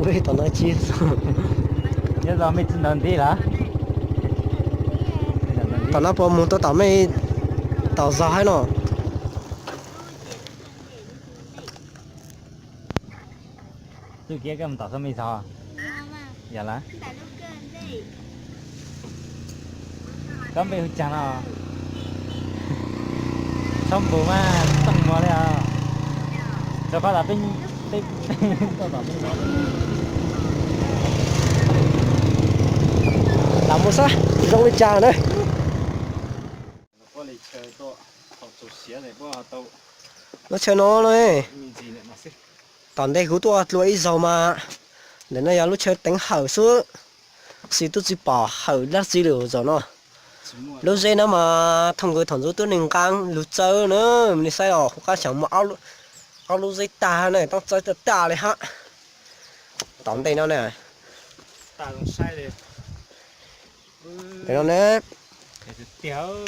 Tom no tsis, nyob zoo mej tsis ntaus ntiv lawm? Tom no puas mus tau tom mej tau zog haib no? Txuj Kiab, koj mus tom txog mej zog? Yog lawm. Koj npe hu caag no? Txhob npus mas tooj muag li os. Rau qhov tom peb, peb, lam mus saib zoo li cas na. Lub chaw no, tom ntej kuv tuaj dlua ib zaug mas ntawm no yog lub chaw teev hawm xwb, xis tub tsis pom hawm dab tsi li zaum no. Lub zeb no mas thooj kws thaum ntxov tub neeg nqaa lug txawb na, nej saib os, huv qaab xyoo muaj ob lub zeb tag na, toob txawb tag tag li hab. Tom ntej no na,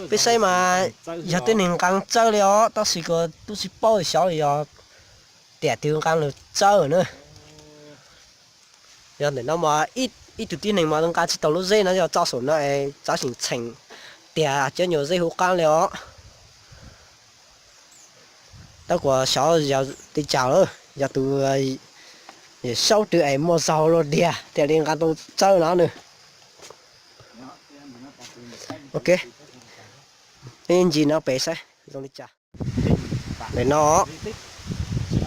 peb saib mas yog tub neeg nqaa txawb li os, tab sis kuv tub tsis paub xyov yog tiam twg nqaa lug txawb na. Yog ntawm no mas ib tug tib neeg mas nqaa tsis tau lub zeb no, yog tso saum no es txav xyeem txheem tias cov nyuag zeb huv qaab li os. Tab kuas xyov yog li cas lawm, yog tus Yawm Saub twg es muaj zog luaj diag thiaj li nqaa tau txawb no nws. Ok, peb ncig no pem saib zoo li cas. Ntawm no,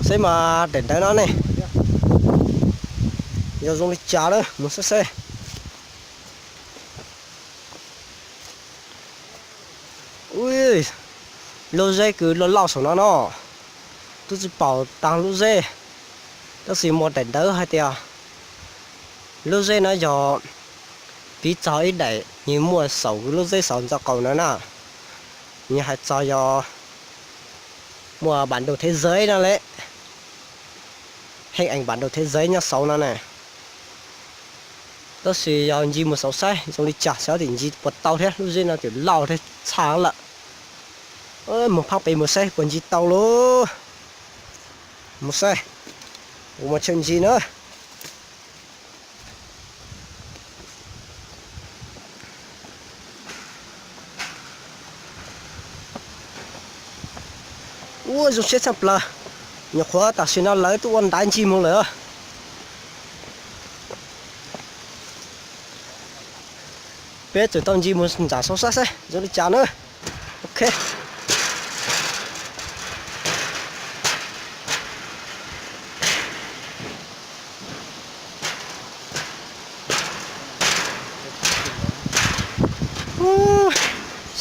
saib mas daim ntawv no ne, yog zoo li cas lawm mus saib saib. Lub zeb kws loj loj saum no no, tub tsis pom taag lub zeb, tab sis muaj daim ntawv hais tias lub zeb no yog piv txog ib daim nws muaj saum lub zeb saum ntxa qaum no na. Nws hais txog yog muaj bản đồ thế giới no lawm, hình ảnh bản đồ thế giới nyob saud no na. Tab sis yog ncig mus saud saib zoo li cas, xyov tim ncig puas tau thiab, lub zeb no tseem loj thiab txhaj lawm. Mus phaab pem mus saib puas ncig tau lauj. Mus saib, mus tshawb ncig na. Ua zoo siab tshaj plaws, nyuam qhuav tam sim no lawv twb ua ntav ncig mus lawm. Peb tseem tau ncig mus nram saud saib saib zoo li cas na. Ok.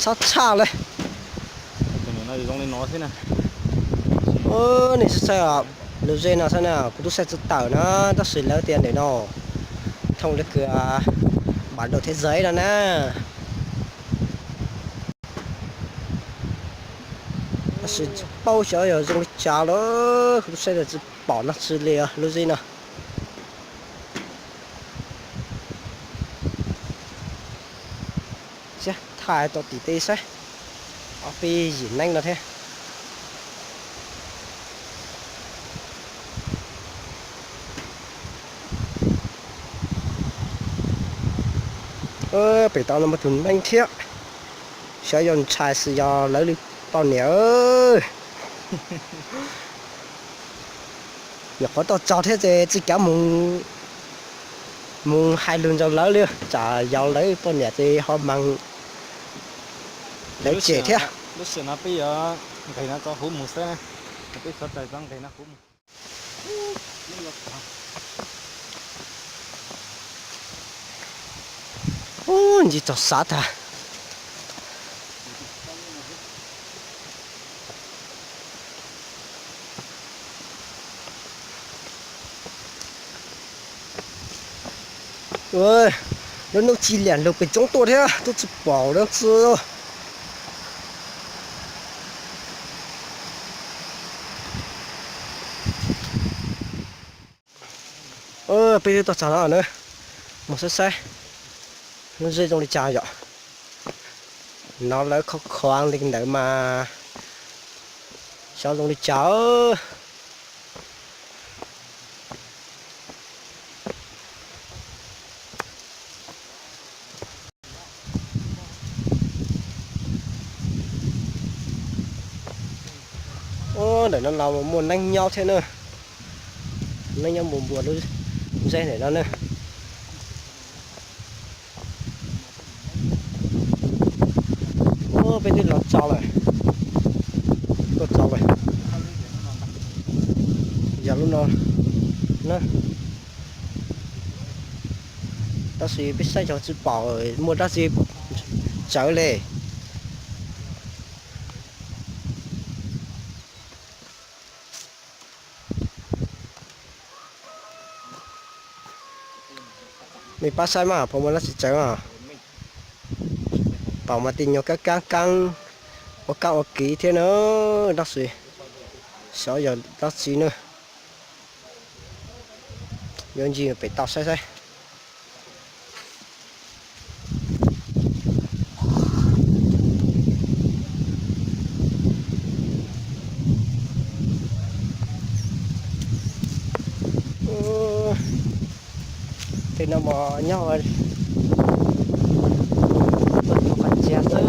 Sab tshaj le. Nej saib, lub zej no saib na, kuv tub saib tsis tawm na, tab sis lawv tias ntawm no thooj li kws bản đồ thế giới no na. Tab sis tsis paub xyov yog zoo li cas lawm, kuv tub saib tsis pom nag tsi li lub zej no. Thaij tau tim tej saib, ob peb yim neeb no thiab. Pem tau no muaj tus neeb thiab, xyov yog ntshai xwb yog lawv li poj niam. Nyuam qhuav tuaj txog thiab ces tsis kav mus hais lus nrog lawv li, tsam yog lawv poj niam ces ho mas lawv cem thiab. Lub sij hawm no peb yuav nqis no rau huv mus xwb na, peb sawv daws rov nqis no huv mus. Ub, ncig txog sav tag. Lub hnub tsis liam lug pem roob tuaj thiab twb tsis pom dab tsi. Peb twb tuaj txog no na, mus saib saib lub zej zoo li cas yom. No lawv khov kho li ntawd mas xyov zoo li cas. Ntawm no los muaj neeg nyob thiab na. Neeg nyob npuas npuas lub zej ntawm no na. Peb twb los txog lawm. Tuaj txog lawm. Yog lub no na. Tab sis peb saib tsis pom muaj dab tsi tsawv li. Nej pab saib mas puas muaj dab tsi tsawv mas. Pom mas tej nyuag kaab kaab kaab, ua kaab ua kiv thiab na, tab sis xyov yog dab tsi na. Yuav ncig pem toj saib saib. Tej no mas nyob tuaj tua qos txias xwb.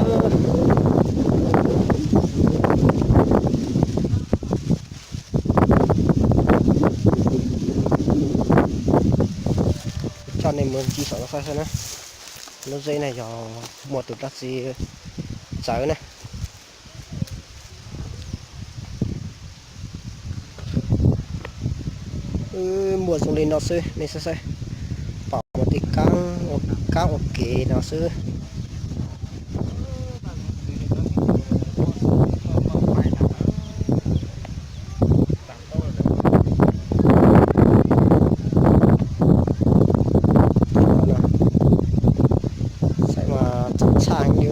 Coj nej mus ncig saum no saib saib na. Lub zej no yog muaj tus dab tsi tsawv na. Wb muaj zoo li no xwb, nej saib saib, pom mus tej kaab ua kev no xwb. Saib mas txaus tshaj li.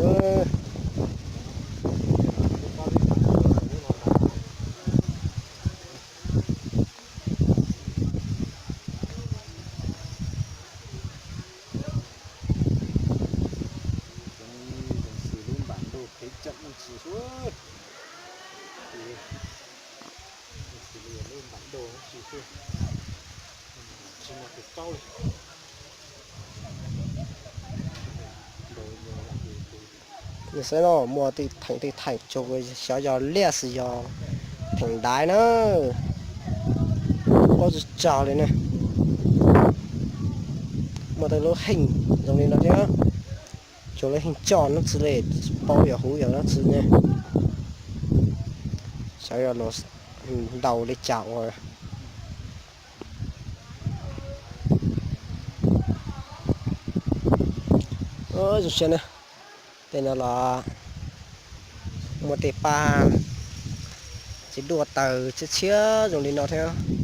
Saib no muaj tej theem tej theem tsuas xyov yog liaj xwb yog theem ntaiv na. Paub tsis txog li na. Muaj tej lub heej zoo li no thiab. Tsuas lub heej coj nub txi li, tsis paub yog huv yog dab tsi ne. Xyov yog los ntaus li cas ua. Zoo siab na. Tej no los muaj tej pab txiv duaj taws tshiab tshiab zoo li no thiab.